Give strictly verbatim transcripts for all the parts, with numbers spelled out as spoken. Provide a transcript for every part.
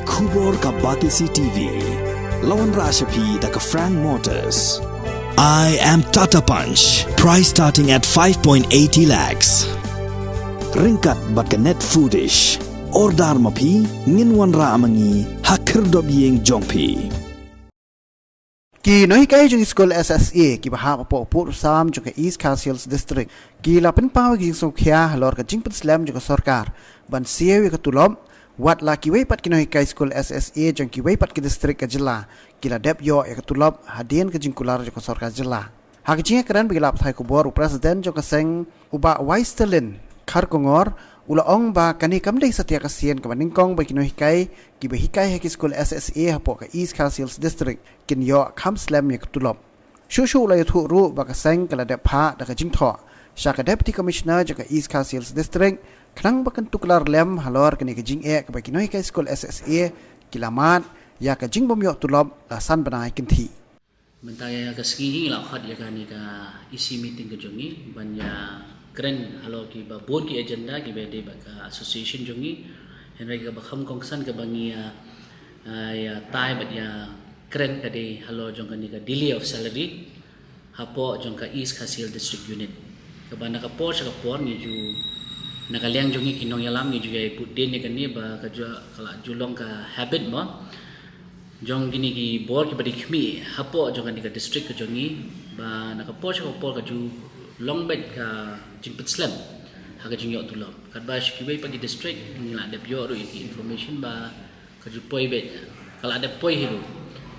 Khubor ka Batesi T V. La wanrah sha phi da ka Frank Motors. I am Tata Punch. Price starting at five point eighty lakhs. Ryngkat bad ka Net Foodish. Order ma phi, ngin wanrah ma ngi ha khyrdop ïing jong phi. Ki nonghikai jong ki skul S S A kiba hap hapoh pud u sam jong ka East Khasi Hills District ki la pynpaw ïa ki jingsngewkhia halor ka jingpynslem jong ka sorkar ban siew ïa ka tulop, wat la kiwei pat ki nonghikai skul S S A jong kiwei pat ki district ka jylla ki la dep ïoh ïa ka tulop hadien ka jingkular jong ka sorkar jylla. Ha ka jingïakren bad ki lad pathai khubor, u President jong ka seng, u Bah Waisterlin Kharkongor, u la ong ba kane kam dei satia ka sien kaba nyngkong ba ki nonghikai kiba hikai ha ki skul S S A hapoh ka East Khasi Hills District kin ïoh kham slem ïa ka tulop. Shuh shuh u la ïathuh ruh ba ka seng ka la dep phah da ka jingthoh sha ka Deputy Commissioner jong ka East Khasi Hills District khnang ba kan tuklar lem halor kane ka jingeh kaba ki nonghikai skul S S A ki la mad ïa ka jingbym ïoh tulop la san bnai kynthih. Mynta ïa ka sngi hi ngi la khot ïa kane ka E C meeting ka jong ngi ban ïakren halor kiba bun ki agenda kiba dei bad ka association jong ngi. Hynrei kaba kham kongsan kaba ngi ïa, ïa tai bad ïakren ka dei halor jong kane ka delay of salary hapoh jong ka East Khasi Hills District Unit. Kaba na ka por sha ka por ngi ju, na ka liang jong ngi ki nongïalam ngi ju ïa bud dien ïa kane ba ka ju, ka la ju long ka habit mo jong kine ki bor kiba dei khmih hapoh jong kane ka district ka jong ngi, ba na ka por sha ka por ka ju long beit ka jingpynslem ha ka jingïoh tulop. Katba sha kiwei pat ki district ngi la dep ïoh ruh ïa ki information ba ka ju poi beit, ka la dep poi hi ruh.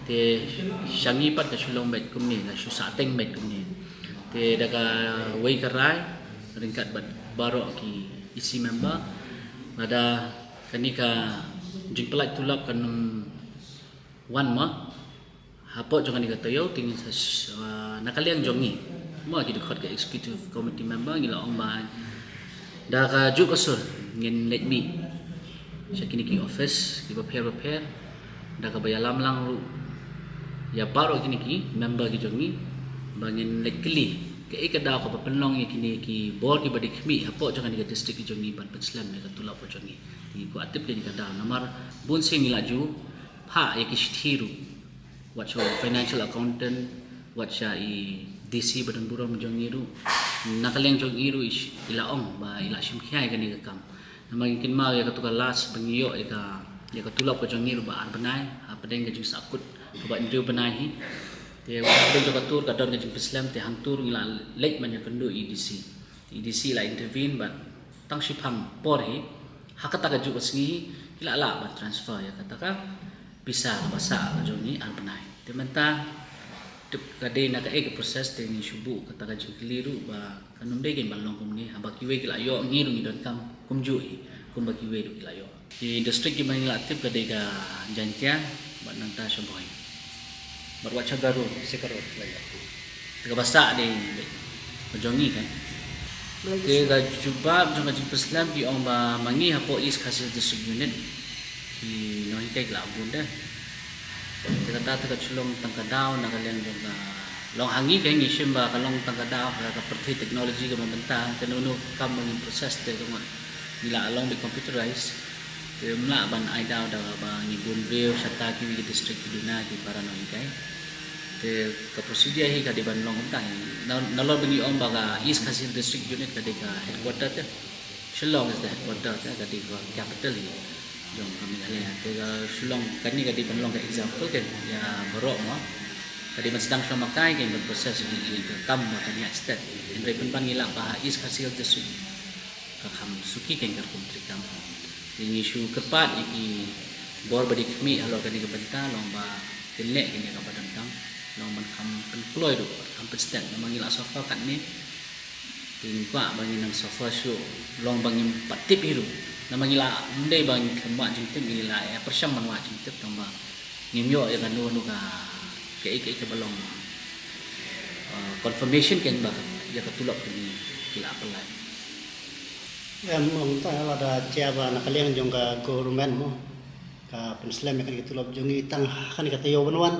Te sha ngi pat ka shu long beit kumne, ka shu sahteng beit kumne. Te da kawei ka rai ryngkat bad baroh ki E C member, lada kane ka jingpyllait tulop kan wan ma hapoh jong kane ka taïew, te ngin sa, ah, na ka liang jong ngi, ma ki dkhot ka executive committee member ngi la ong ba da ka juh ka sur ngin leit mih sha kine ki office kiba pher ba pher, da kaba ïalam lang ruh ïa baroh kine ki member ki jong ngi ba ngin leit kylli kaei ka daw kaba pynlong ïa kine ki bor kiba dei khmih hapoh jong kane ka district ki jong ngi ban pynslem ïa ka tulop ka jong ngi. Ngi kwah tip kane ka daw namar bun sien ngi la ju phah ïa ki shithi ruh, wat sha u financial accountant, wat sha i D C ba don burom jong ngi ruh. Na ka liang jong i ruh i sh-, i la ong ba i la shim khia ïa kane ka kam. Namar ngi kynmaw ïa katu ka last ba ngi ïoh ïa ka, ïa ka tulop ka jong ngi ruh ba ar bnai hapdeng ka jingsahkut kaba hynriew bnai hi. Te hapdeng jong ka tur ka don ka jingpynslem, te hangtu ruh ngi la leit ban ïakynduh i D C. I D C la intervene bad tang shiphang por hi, ha kata ka juh ka sngi hi ki la lah ban transfer ïa kata ka pisa kaba sah ka jong ngi ar bnai. Te mynta tip ka dei na kaei ka process, te ngi shu buh kata ka jingkylli ruh ba kan ym dei kein ban long kumne, haba kiwei ki la ïoh, ngi ruh ngi donkam kumjuh hi kumba kiwei ruh ki la ïoh. Ki district kiba ngi la tip ka dei ka Jaintia bad nangta sha Bhoi. Bad wat sha Garo, Sikaro la ïoh. Te kaba sah dei ka jong ngi kan. Te ka jubab jong ka jingpynslem ki ong ba ma ngi hapoh East Khasi Hills District Unit ki nonghikai ki la bun de. Te kata te ka shu long tang ka daw na ka liang jong ka, long ha ngi ka, ngi shim ba ka long tang ka daw ha ka pyrthei technology kaba mynta, te uno uno u kam ba ngin process te ka ngot ngi la long beit computerized. Te ym lah ban ai daw da ba ngi bun briew shata kiwei ki district ki duna ki para nonghikai. Te ka procedure hi ka dei ban long kumta hi. Na, nalor ba ngi ong ba ka East Khasi Hills District Unit ka dei ka headquarter te. Shillong is the headquarter te, ka dei ka capital hi jong ka Meghalaya. Te ka Shillong kane ka dei ban long ka example kein ïa baroh mo. Ka dei ban sdang shuwa ma kai kein ban process ïa ka kam ba kan ïaid stet. Hynrei pynban ngi lah ba ha East Khasi Hills District ka kham suki kein ka rukom treikam. Te ngi shu kyrpad ïa ki bor ba dei khmih halor kane ka bynta, long ba kin leh kein ïa kaba donkam, long ban kham pynkloi ruh, kham pynstet. Namar ngi la suffer katne, te ngi kwah ba ngin nang suffer shuh, long ba ngim pat tip hi ruh. Namar ngi la, ym dei ba ngi khlem wad jingtip, ngi la ïa pyrshang ban wad jingtip, tang ba ngim ïoh ïa kano kano ka, kaei kaei kaba long, uh, confirmation kein ba ïa ka tulop kane ki la apply. Em, ong ta lada jia ba na ka liang jong ka government mo, ka pynslem ïa kane ka tulop jong ngi tang ha kane ka taïew ban wan.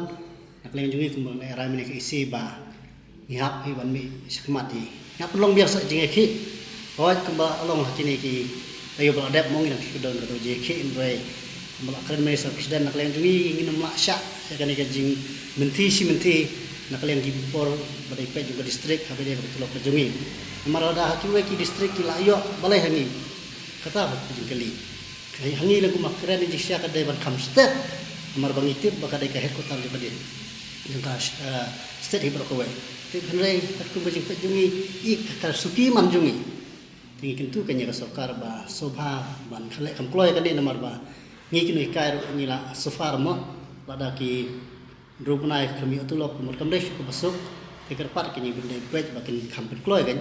Na ka liang jong ngi kumba nga rai mynne ka E C ba ngi hap hi ban mih shakhmat hi. Ngi hap pynlong biang sa jingïakhih. Hooid kumba long ha kine ki taïew ba la dep mo ngi dang khih don kato jingïakhih, hynrei Ba la kren mynne sa president, na ka liang jong ngi ngin ym lah shah ïa kane ka jingmynthi shi mynthi na ka liang ki por ba dei peit jong ka district, haba dei ba ka tulop ka jong ngi. Namar lada ha kiwei ki district ki la ïoh balei ha ngi, kata ka jingkylli. Ha ngi la kumba kren, jingshisha ka dei ban kham stet, namar ba ngi tip ba ka dei ka headquarter jong ka dei jong ka, eh, state hi baroh kawei. Tip hynrei katkum ka jingpeit jong ngi, i ka, ka suki man jong ngi. Te ngi kyntu kane ka sorkar ba sngewbha ban khleh kham kloi kane, namar ba ngi kine ki kai ruh ngi la suffer mo, lada ki hynriew bnai khlem ïoh tulop, mut kam dei shuh kaba suk. Te kyrpad kane ba dei peit ba kin kham pynkloi kan.